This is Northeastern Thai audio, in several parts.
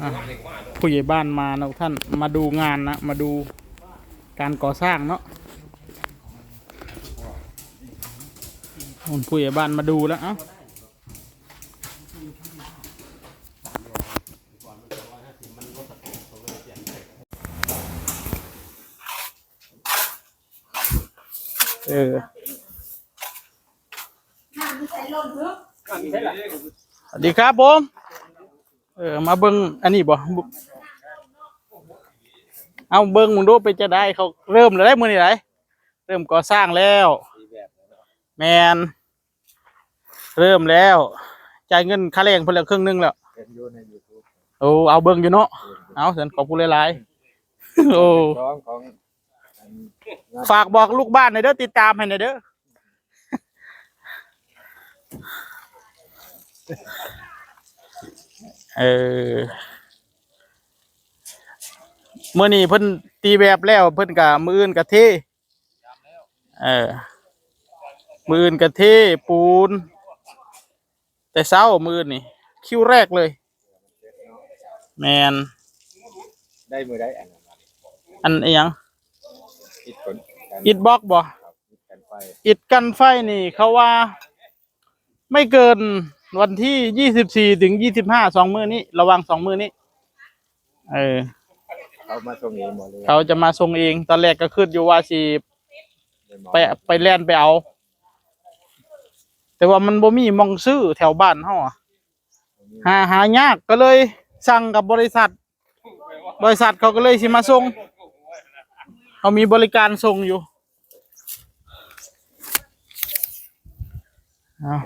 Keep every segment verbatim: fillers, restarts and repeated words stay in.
อ่ะ ผู้ใหญ่บ้านมานะท่าน มาดูงานนะ มาดูการก่อสร้างเนาะ คุณผู้ใหญ่บ้านมาดูแล้ว เอ้า เออ สวัสดีครับผม เออ มาเบิ่งอันนี้บ่ เอาเบิ่งมึงดูเป็นจะได้ เขาเริ่มแล้วได้มื้อนี้ได เริ่มก่อสร้างแล้ว แมน เริ่มแล้ว จ่ายเงินค่าแรงเพิ่นแล้วครึ่งหนึ่งแล้ว เห็นอยู่ใน YouTube โอ้ เอาเบิ่งอยู่เนาะ เอา ฉันขอบคุณหลายๆ โอ้ ของของอัน ฝากบอกลูกบ้านหน่อยเด้อ ติดตามให้หน่อยเด้อ เออ มื้อนี้เพิ่นตีแบบแล้ว เพิ่นกะ มื้ออื่นกะเท เออ มื้ออื่นกะเทปูน แต่เช้ามื้ออื่นนี่ คิวแรกเลย แมน ได้มื้อใดอันนั้น อันอิหยัง อิฐกัน อิฐบล็อกบ่ ครับ อิฐกันไฟ อิฐกันไฟนี่ เขาว่า ไม่เกินวันที่ยี่สิบสี่ถึงยี่สิบห้า สองมื้อนี้ ระหว่างสองมื้อนี้ เออ เขามาส่งเองหมดเลย เขาจะมาส่งเอง ตอนแรกก็คิดอยู่ว่าสิ ไป ไปแล่นไปเอา แต่ว่ามันบ่มีหม่องซื้อแถวบ้านเฮาอะ หา หายาก ก็เลยสั่งกับบริษัท บริษัทเขาก็เลยสิมาส่ง เขามีบริการส่งอยู่ เอา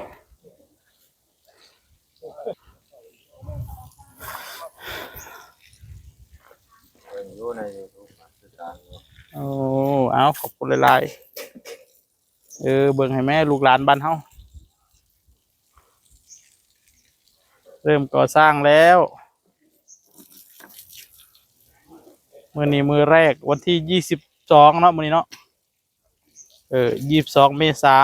เบิ่งอยู่ใน YouTube มาคือกันอยู่ โอ้ เอา ขอบคุณหลายๆ เออ เบิ่งให้แม่ลูกหลานบ้านเฮา เริ่มก่อสร้างแล้ว มื้อนี้มื้อแรก วันที่ยี่สิบสองเนาะ มื้อนี้เนาะ เออ ยี่สิบสองเมษา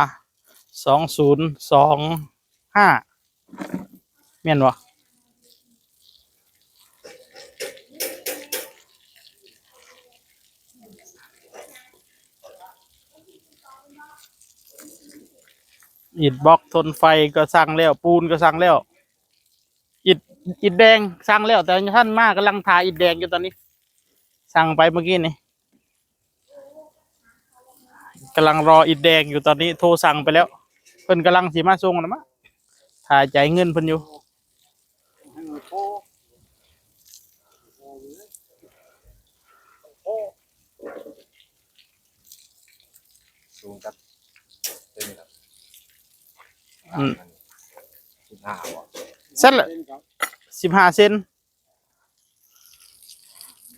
สองศูนย์สองห้า แม่นบ่ อิฐบล็อกทนไฟก็สั่งแล้ว ปูนก็สั่งแล้ว อิฐ อิฐแดงสั่งแล้ว แต่ยังทันมา กำลังถ่าอิฐแดงอยู่ตอนนี้ สั่งไปเมื่อกี้นี่ กำลังรออิฐแดงอยู่ตอนนี้ โทรสั่งไปแล้ว เพิ่นกำลังสิมาส่งนะมะ ถ่าจ่ายเงินเพิ่นอยู่ สูงจักเซนครับ อืม สิบห้าบ่ เส้นละ สิบห้าเซน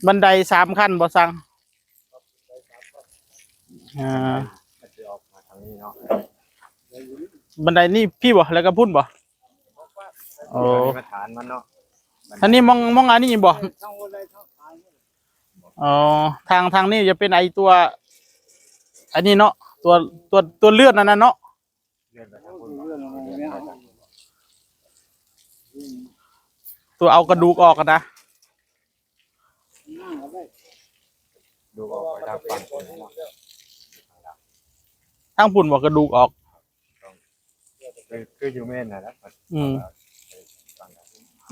บันไดสามขั้นบ่สั่ง อ่า มันจะออกมาทางนี้เนาะ บันไดนี่พี่บ่ แล้วก็พุ่นบ่ โอ้ อันนี้มาฐานมันเนาะ อันนี้มอง มองอันนี้บ่ อ๋อ ทาง ทางนี้จะเป็นไอตัว อันนี้เนาะ ตัว ตัว ตัวเลื่อนอันนั้นเนาะ เลื่อนไปทางบน ตัวเอากระดูกออกกันนะ ดูออกไปทางฝั่งคนนี้เนาะ ทางพุ่นบ่กระดูกออก คือ คืออยู่เมนนะนะ อืม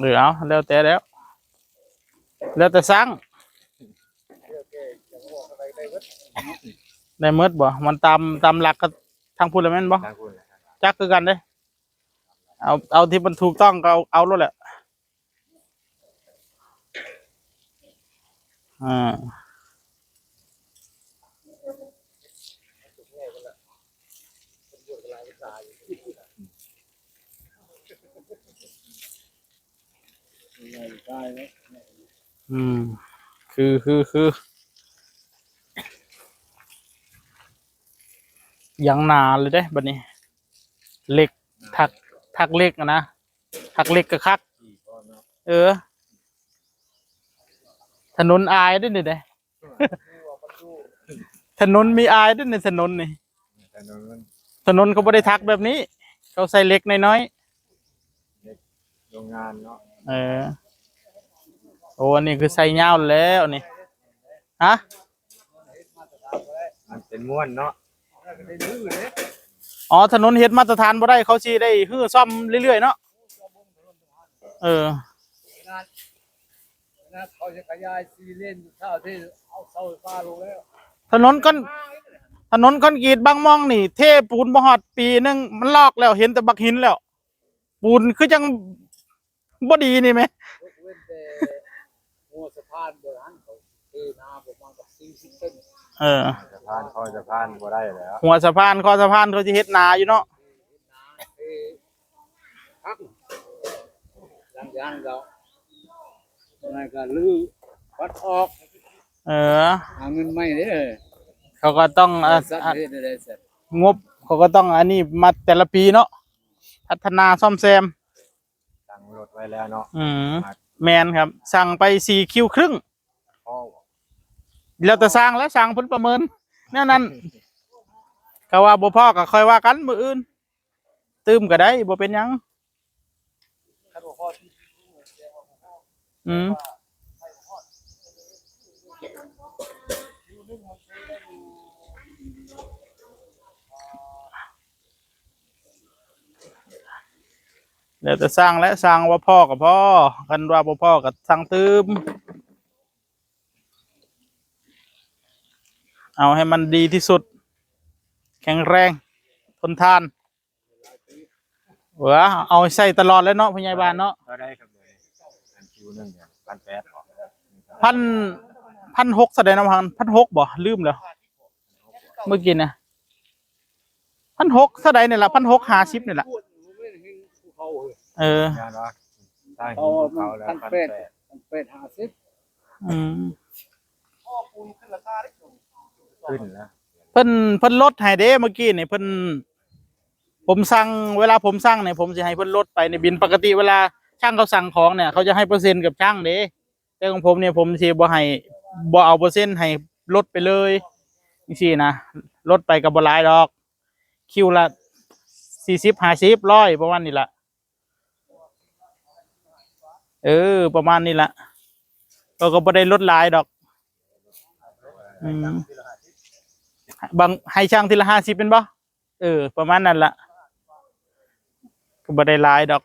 เออ เอา แล้วแต่แล้ว แล้วแต่สร้าง ได้หมดบ่ มันตาม ตามหลักก็ทางพุ่นละแม่นบ่ ทางคุณ จักคือกันเด้ เอา เอาที่มันถูกต้องก็เอา เอาโลดแหละ อ่า อืม คือ คือ คือ อย่างหนาเลยเด้ บัดนี้ เหล็ก ถัก ถักเหล็กอะนะ ถักเหล็กกะคัก เออ ถนนอายเด้นี่เด้ ถนนมีอายเด้นี่ ถนนนี่ ถนนมัน ถนนเขาบ่ได้ถักแบบนี้ เขาใส่เหล็กน้อยๆ เหล็กโรงงานเนาะ เออ อ้ อันนี้คือใส่ยาวแล้วนี่ ฮะ มันเป็นม้วนเนาะ อ๋อ ถนนเฮ็ดมาตรฐานบ่ได้ เขาสิได้รื้อซ่อมเรื่อยๆเนาะ เออ เขาจะขยายสี่เลนอยู่เท่าที่เอาเสาไฟฟ้าลงแล้ว ถนนคอน ถนนคอนกรีตบางม่องนี่ เทปูนบ่ฮอดปีหนึ่งมันลอกแล้ว เห็นแต่บักหินแล้ว ปูนคือจังบ่ดีนี่แหม ยกเว้นแต่หัวสะพานเดี๋ยวหั้นเขาเทนาประมาณกับสี่สิบเซน เออ สะพานคอสะพานบ่ได้แล้ว หัวสะพานคอสะพานเขาสิเฮ็ดนาอยู่เนาะ เทนา เทพัก ยังๆ ก็ นั่นก็รื้อปัดออก เออ หาเงินใหม่เด้อ เขาก็ต้อง อ่ะ สัตว์ อ่ะ เฮ็ดได้สัตว์ งบเขาก็ต้องอันนี้มาแต่ละปีเนาะ พัฒนาซ่อมแซม สั่งรถไว้แล้วเนาะ อืม ครับ แม่นครับ สั่งไปสี่คิวครึ่ง พอบ่ แล้วแต่ช่างแล้ว ช่างเพิ่นประเมิน แนวนั้น เขาว่าบ่พอก็ค่อยว่ากันมื้ออื่น ตื่มก็ได้ บ่เป็นหยัง อืม แล้วแต่ช่างและ ช่างว่าพอก็พอ คันว่าบ่พอก็สั่งตื่ม เอาให้มันดีที่สุด แข็งแรง ทนทาน เออ เอาใส่ตลอดเลยเนาะ ผู้ใหญ่บ้านเนาะ เท่าใดครับ อันคิวหนึ่งเนี่ย พันแปดบ่ พัน พันหกเท่าใดนะ พัน พันหกบ่ ลืมแล้ว เมื่อกี้นะ พันหกเท่าใดนี่ล่ะ พันหกห้าสิบนี่ล่ะ เออ งานวะ ตั้งหินภูเขาแล้ว พันแปด พันแปด พันแปดห้าสิบ อืม ขึ้นแล้ว เพิ่น เพิ่นลดให้เด้ เมื่อกี้นี่ เพิ่น ผมสั่ง เวลาผมสั่งเนี่ย ผมสิให้เพิ่นลดไปในบิน ปกติเวลาช่างเขาสั่งของเนี่ย เขาจะให้เปอร์เซ็นต์กับช่างเด้ แต่ของผมเนี่ย ผมสิบ่ให้ บ่เอาเปอร์เซ็นต์ ให้ลดไปเลย จังซี้นะ ลดไปก็บ่หลายดอก คิวละสี่สิบ ห้าสิบ ร้อย ประมาณนี้ล่ะ เออ ประมาณนี้ล่ะ ก็ ก็บ่ได้ลดหลายดอก อืม บาง ให้ช่างทีละห้าสิบ เป็นบ่ เออ ประมาณนั้นล่ะ ก็บ่ได้หลายดอก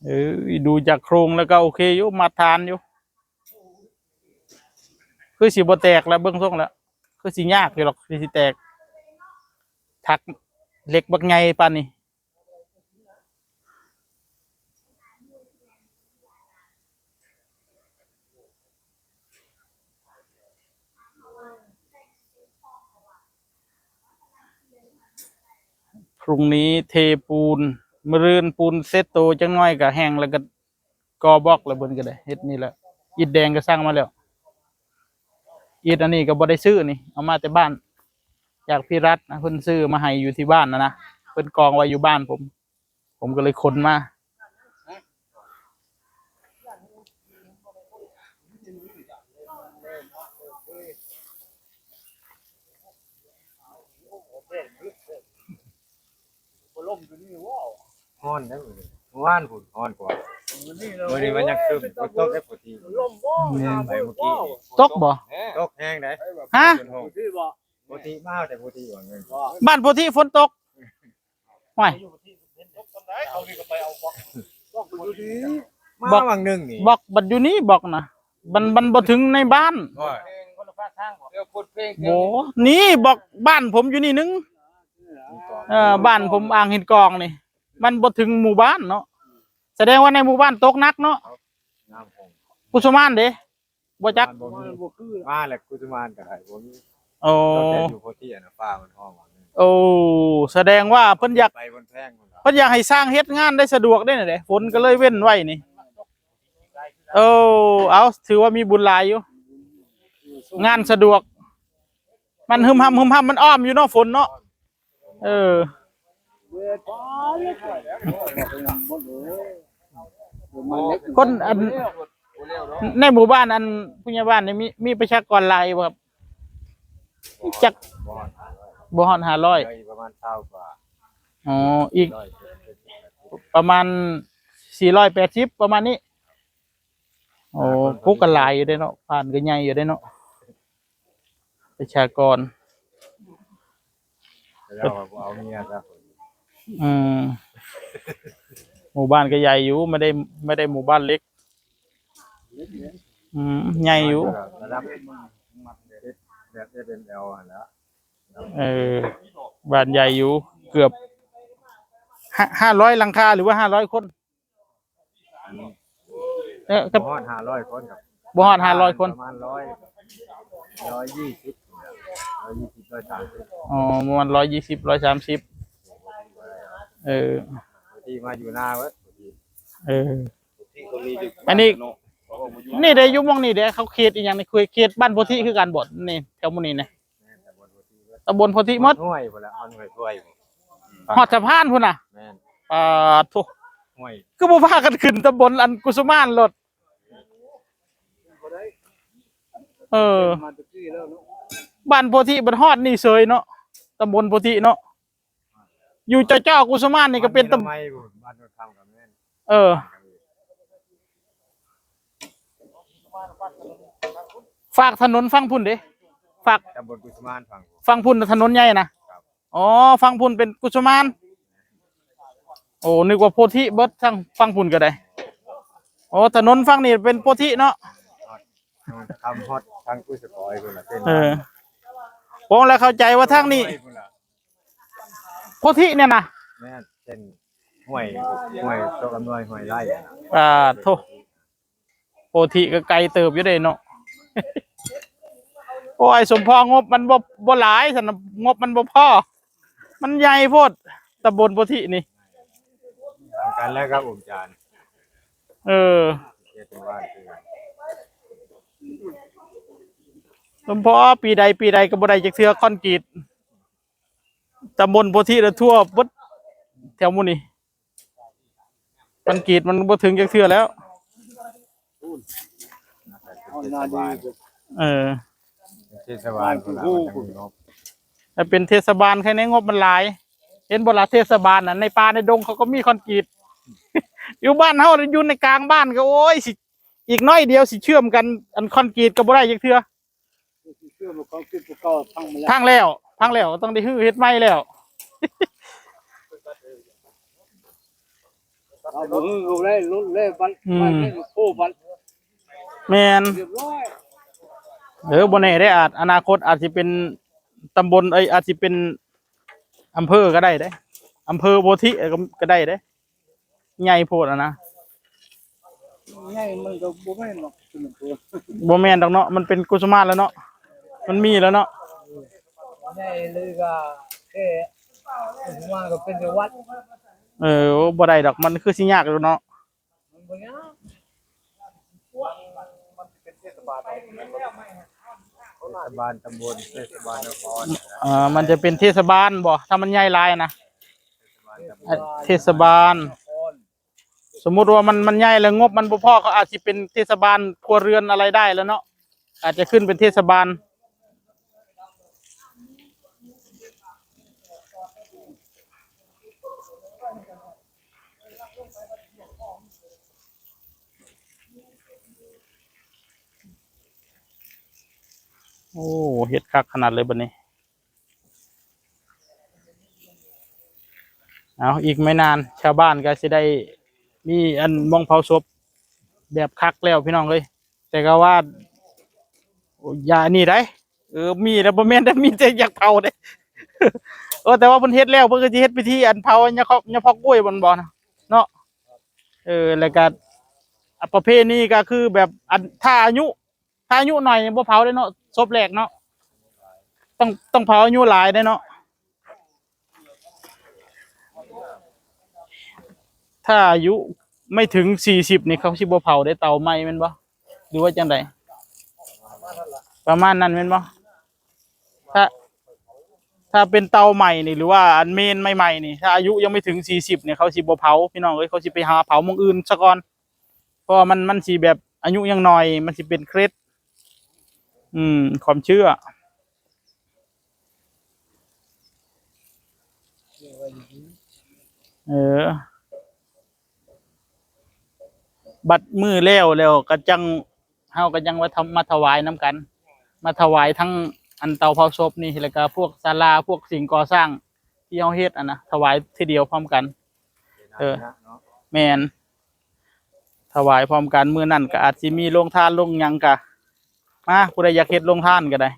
เออ ดูจากโครงแล้วก็โอเคอยู่ มาตรฐานอยู่ คือสิบ่แตกแล้ว เบิ่งทรงแล้ว คือสิยากอยู่หรอก คือสิแตก ถักเหล็กบักใหญ่ปานนี้ พรุ่งนี้เทปูน มื้ออื่นปูนเซตโตจักหน่อยก็แห้งแล้วก็ ก่อบล็อกแล้วเพิ่นก็ได้เฮ็ดนี่แหละ อิฐแดงก็สั่งมาแล้ว อิฐอันนี้ก็บ่ได้ซื้อนี่ เอามาแต่บ้าน จากพี่รัฐนะ เพิ่นซื้อมาให้อยู่ที่บ้านนะนะ เพิ่นกองไว้อยู่บ้านผม ผมก็เลยขนมา ฮ้อนนะมื้อนี้ เมื่อวานพุ้นฮ้อนกว่า มื้อนี้มันยังครึ้ม ฝนตกได้ปกติ ลมบ่ แม่น ไปเมื่อกี้นี่ ตกบ่ ตกแฮงได๋ ฮะ ฝนตก ปกติมาแต่ปกติว่าเงิน บ้านโพธิฝนตก ห้วย เขานี่ก็ไปเอาบล็อก บล็อกอยู่ดี มา บล็อก หว่างหนึ่งนี่ บล็อกบัดอยู่นี่ บล็อกนะ มัน มันบ่ถึงในบ้าน โอ้ย คนละภาคทางบ่ เดี๋ยวคนเพลง โห นี่บล็อกบ้านผมอยู่นี่หนึ่ง เออ บ้านผมอ่างหินกองนี่ มันบ่ถึงหมู่บ้านเนาะ แสดงว่าในหมู่บ้านตกหนักเนาะ น้ำคง กุสุมานเด้ บ่จัก บ่มี บ่คือ มาแหละกุสุมานก็ได้ บ่มี โอ้ ตั้งแต่อยู่โพธิอะนะ ฟ้ามันฮ้องว่า โอ้ แสดงว่าเพิ่นอยาก ไปบนแพงพุ่นล่ะ เพิ่นอยากให้ช่างเฮ็ดงานได้สะดวกเด้นี่เด้ ฝนก็เลยเว้นไว้นี่ โอ้ เอา ถือว่ามีบุญหลายอยู่ งานสะดวก มันหึมหำหึมหำ มันอ้อมอยู่เนาะ ฝนเนาะ เออ คนอัน ในหมู่บ้านอันผู้ใหญ่บ้านนี่มี มีประชากรหลายบ่ครับ จัก บ่ฮอดห้าร้อย เหลืออีกประมาณซาวกว่า อ๋อ อีก ร้อยเจ็ดสิบ ประมาณสี่ร้อยแปดสิบ ประมาณนี้ โอ้ หลายคน พวกกันหลายอยู่เด้เนาะ บ้านก็ใหญ่อยู่เด้เนาะ ประชากร แต่เราเอาเมียซะ อืม หมู่บ้านก็ใหญ่อยู่ ไม่ได้ ไม่ได้หมู่บ้านเล็ก อืม ใหญ่อยู่ ระดับแบบ เอสเอ็นแอล หั่นแหละ เออ บ้านใหญ่อยู่ เกือบ ห้า ห้าร้อยหลังคา หรือว่าห้าร้อยคน อันนี้ เออ ก็ บ่ฮอดห้าร้อยคนครับ บ่ฮอดห้าร้อยคน ประมาณร้อย ร้อยยี่สิบ ร้อยยี่สิบ ร้อยสามสิบ อ๋อ ประมาณร้อยยี่สิบ ร้อยสามสิบ เออ ที่มาอยู่หน้าเว้ย เออ ที่เขามีอยู่ อันนี้ บ้านเนาะ นี่ได้อยู่หม่องนี่เด้ เขาเขตอีหยังนี่ คือเขตบ้านโพธิคือกันบ่ นี่ แถวหมู่นี้นะ แม่น ตำบลโพธิเว้ย ตำบลโพธิหมด ห้วยพุ่นละ ห้วยห้วย ฮอดสะพานพุ่นน่ะ แม่น อ่า โถ่ ห้วย คือบ่พากันขึ้นตำบลอันกุสุมานโลด เออ มาตะกี้แล้วเนาะ บ้านโพธิบัดฮอดนี่เสยเนาะ ตำบลโพธิเนาะ อยู่เจ้าเจ้ากุสุมานนี่ก็เป็นตำ บ้านนี้ละไมบ่ บ้านโนนคำกับแม่น เออ ฝากถนนฝั่งพุ่นเด้ ฝาก ตำบลกุสุมานฝั่ง ฝั่งพุ่นถนนใหญ่นะ ครับ อ๋อ ฝั่งพุ่นเป็นกุสุมาน โอ้ นึกว่าโพธิเบิด ทางฝั่งพุ่นก็ได้ โอ้ ถนนฝั่งนี้เป็นโพธิเนาะ โนนคำฮอดทางกุสกอยพุ่นละ เส้น เออ ผมแล้วเข้าใจว่าทางนี้ พุ่นละ โพธิเนี่ยนะ แม่น เส้นห้วย ห้วยโตกอำนวย ห้วยไร่อะนะ อ่า โถ่ โพธิก็ไกลเติบอยู่เด้เนาะ โอ้ย สมพองบมันบ่ บ่หลาย ซั่นน่ะ งบมันบ่พอ มันใหญ่โพด ตำบลโพธินี่ ต่างกันแล้วครับ องค์จารย์ เออ เขตหมู่บ้านคือกัน สมพอปีใดปีใดก็บ่ได้จักเทื่อคอนกรีต ตำบลโพธิและทั่วเบิดแถวหมู่นี้ คอนกรีตมันบ่ถึงจักเทื่อแล้ว เทศบาล เออ เทศบาล บ้านคือ พุ่นละ มันจังมีงบ ถ้าเป็นเทศบาลแค่นี้งบมันหลาย เห็นบ่ล่ะ เทศบาลน่ะ ในป่าในดงเขาก็มีคอนกรีต อยู่บ้านเฮาอยู่ในกลางบ้านก็ โอ้ย สิ อีกน้อยเดียวสิเชื่อมกัน อันคอนกรีตก็บ่ได้จักเทื่อ เชื่อมกับคอนกรีตก็พังมาแล้ว พังแล้ว พังแล้ว ต้องได้ฮื้อเฮ็ดใหม่แล้ว เอาบ่ฮื้อเอาเลย ลดเลยบัด อืม บัดนี้โอ้บัด แม่น เรียบร้อย เออ บ่แน่เด้ อาจ อนาคตอาจสิเป็นตำบล เอ้ย อาจสิเป็นอำเภอก็ได้เด้ อำเภอโพธิก็ ก็ได้เด้ ใหญ่โพดอะนะ ใหญ่มันก็บ่แม่นดอก บ่แม่นดอกเนาะ มันเป็นกุสุมานแล้วเนาะ มันมีแล้วเนาะ ใหญ่เลยก็แค่กุสุมานก็เป็นวัด เออ บ่ได้ดอก มันคือสิยากอยู่เนาะ มันบ่ยาก มันเป็นเทศบาล เทศบาลตำบล เทศบาลนคร เอ่อ มันจะเป็นเทศบาลบ่ ถ้ามันใหญ่หลายนะ เทศบาล เทศบาล นคร สมมุติว่ามัน มันใหญ่แล้วงบมันบ่พอ เขาอาจสิเป็นเทศบาลครัวเรือนอะไรได้แล้วเนาะ อาจจะขึ้นเป็นเทศบาล โอ้ เฮ็ดคักขนาดเลยบัดนี้ เอา อีกไม่นาน ชาวบ้านก็สิได้มีอันหม่องเผาศพแบบคักแล้วพี่น้องเอ้ย แต่ก็ว่า โอ้ อย่านี่ได้ เออ มีแล้ว บ่แม่นแต่มีแต่อยากเผาเด้ เออ แต่ว่าเพิ่นเฮ็ดแล้ว เพิ่นก็สิเฮ็ดพิธีอันเผา ยาคอก ยาพอกกล้วยบ่นบ่นะ เนาะ เออ แล้วก็ อ่ะ ประเพณีก็คือแบบอัน ถ้าอายุ ถ้าอายุน้อยนี่บ่เผาเด้เนาะ ศพแรกเนาะ ต้อง ต้องเผาอายุหลายเด้เนาะ ถ้าอายุไม่ถึงสี่สิบนี่เขาสิบ่เผาได้ เตาไหม้แม่นบ่ หรือว่าจั่งใด ประมาณนั้นแม่นบ่ ถ้า ถ้าเป็นเตาใหม่นี่ หรือว่าอันเมนใหม่ๆนี่ ถ้าอายุยังไม่ถึงสี่สิบนี่ เขาสิบ่เผา พี่น้องเอ้ย เขาสิไปหาเผาหม่องอื่นซะก่อน เพราะว่ามัน มันสิแบบอายุยังน้อย มันสิเป็นเคล็ด อืม ความเชื่อ เออ บัดมื้อแล้ว แล้วก็จั่ง เฮาก็จั่งว่าทำ มาถวายนำกัน มาถวายทั้งอันเตาเผาศพนี่ แล้วก็พวกศาลา พวกสิ่งก่อสร้างที่เฮาเฮ็ดอะนะ ถวายทีเดียวพร้อมกัน เออ แม่น ถวายพร้อมกัน มื้อนั้นก็อาจสิมีโรงทานโรงหยังก็มา ผู้ใดอยากเฮ็ดโรงทานก็ได้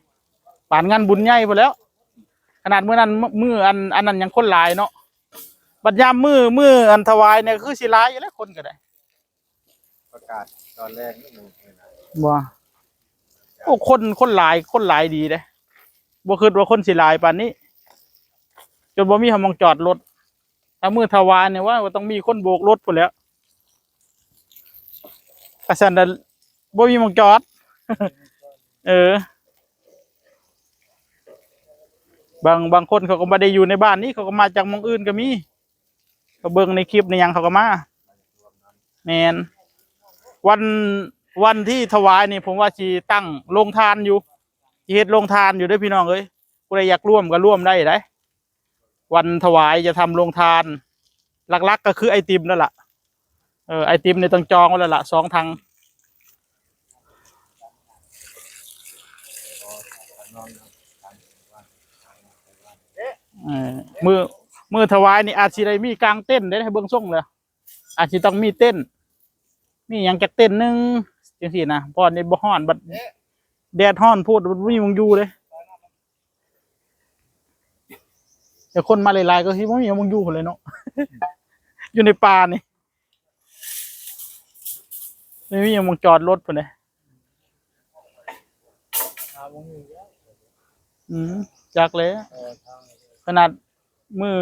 ปานงานบุญใหญ่พู้นแหล้ว ขนาดมื้อนั้น มื้อ มื้ออัน อันนั้นยังคนหลายเนาะ บัดยามมื้อ มื้ออันถวายเนี่ยคือสิหลายอยู่แล้ว คนก็ได้ ประกาศตอนแรกนี่มัน บ่ โอ้ คน คนหลาย คนหลายดีเด้ บ่คิดว่าคนสิหลายปานนี้ จนบ่มีหม่องจอดรถ ถ้ามื้อถวายเนี่ยว่าต้องมีคนโบกรถพู้นแหล้ว กะซั้นน่ะ บ่มีหม่องจอด เออ บาง บางคนเขาก็บ่ได้อยู่ในบ้านนี้ เขาก็มาจากหม่องอื่นก็มี เขาเบิ่งในคลิปในหยังเขาก็มา แม่น วัน วันที่ถวายนี่ผมว่าสิตั้งโรงทานอยู่ สิเฮ็ดโรงทานอยู่เด้อพี่น้องเอ้ย ผู้ใดอยากร่วมก็ร่วมได้เด้ วันถวายจะทำโรงทาน หลักๆก็คือไอติมนั่นล่ะ เออ ไอติมนี่ต้องจองไว้แล้วล่ะ สองถัง เออ มื้อ มื้อถวายนี่อาจสิได้มีกางเต็นท์เด้ เบิ่งทรงแล้ว อาจสิต้องมีเต็นท์ มีหยังจักเต็นท์หนึ่ง จั่งซี้นะ เพราะนี่บ่ฮ้อน บัดแดดฮ้อนโพด บ่มีหม่องอยู่เด้ แต่คนมาหลายๆก็สิบ่มีหม่องอยู่พู้นแหละเนาะ อยู่ในป่านี่ บ่มีหม่องจอดรถพู้นเด้ อืม จักแหละ ขนาดมื้อ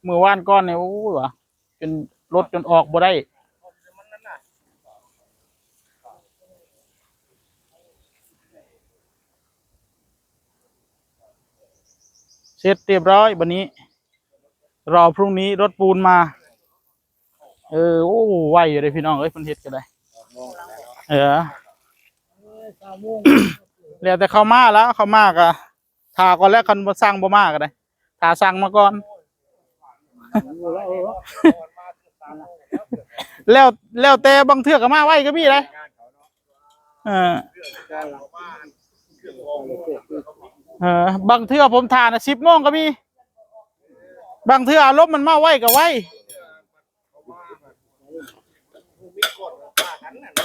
มื้อวานก่อนนี่ โอ้ย ว่ะ จนรถจนออกบ่ได้ เสร็จเรียบร้อยบัดนี้ รอพรุ่งนี้รถปูนมา เออ โอ้ ไวอยู่เด้พี่น้องเอ้ย เพิ่นเฮ็ดก็ได้ เออ แล้วแต่เขามาแล้ว เขามาก็ถ่าก่อนแล้ว คันบ่สั่งบ่มาก็ได้ ถ่าสั่งมาก่อน แล้ว แล้วแต่บางเทื่อก็มาไวก็มีเด้ เออ เออ บางเทื่อผมถ่าน่ะ สิบโมงก็มี บางเทื่ออารมณ์มันมาไวก็ไว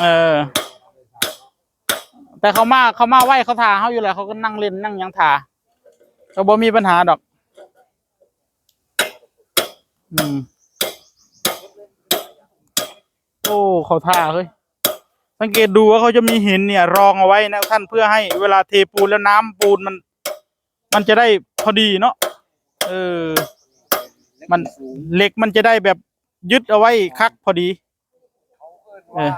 เออ แต่เขามา เขามาไว เขาถ่าเฮาอยู่แล้ว เขาก็นั่งเล่นนั่งหยังถ่า ก็บ่มีปัญหาดอก อืม โอ้ เขาถ่าเฮ้ย สังเกตดูว่าเขาจะมีหินเนี่ยรองเอาไว้นะท่าน เพื่อให้เวลาเทปูนแล้วน้ำปูนมัน มันจะได้พอดีเนาะ เออ มัน เหล็กมันจะได้แบบยึดเอาไว้คักพอดี เออ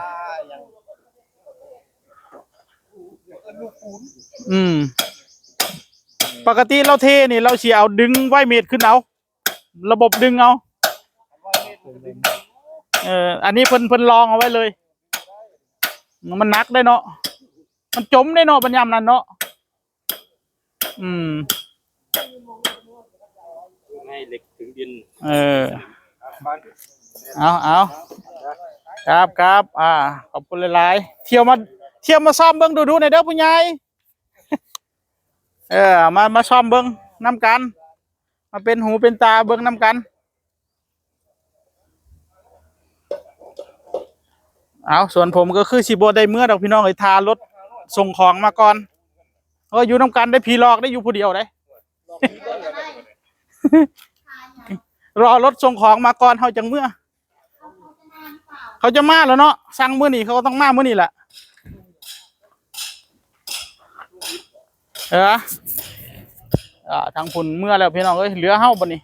อืม ปกติเราเทนี่เราสิเอาดึงไว้เมตรขึ้นเอา ระบบดึงเอา เออ อันนี้เพิ่น เพิ่นรองเอาไว้เลย มันหนักได้เนาะ มันจมได้เนาะ บัดยามนั้นเนาะ อืม ให้เหล็กถึงดิน เออ เอา เอา ครับ ครับ อ่า ขอบคุณหลายๆ เที่ยวมา เที่ยวมาซ่อมเบิ่งดูๆ หน่อยเด้อผู้ใหญ่ เออ มา มาซ่อมเบิ่งนำกัน มาเป็นหูเป็นตาเบิ่งนำกัน เอา ส่วนผมก็คือสิบ่ได้เมือดอกพี่น้องเอ้ย ถ่ารถส่งของมาก่อน เออ อยู่นำกันได้ ผีหลอกได้ อยู่ผู้เดียวได้ รอรถส่งของมาก่อน เฮาจั่งเมือ เขาจะมาแล้วเนาะ สั่งมื้อนี้เขาก็ต้องมามื้อนี้แหละ เออ อ่า ทางพุ้นเมือแล้วพี่น้องเอ้ย เหลือเฮาบัดนี้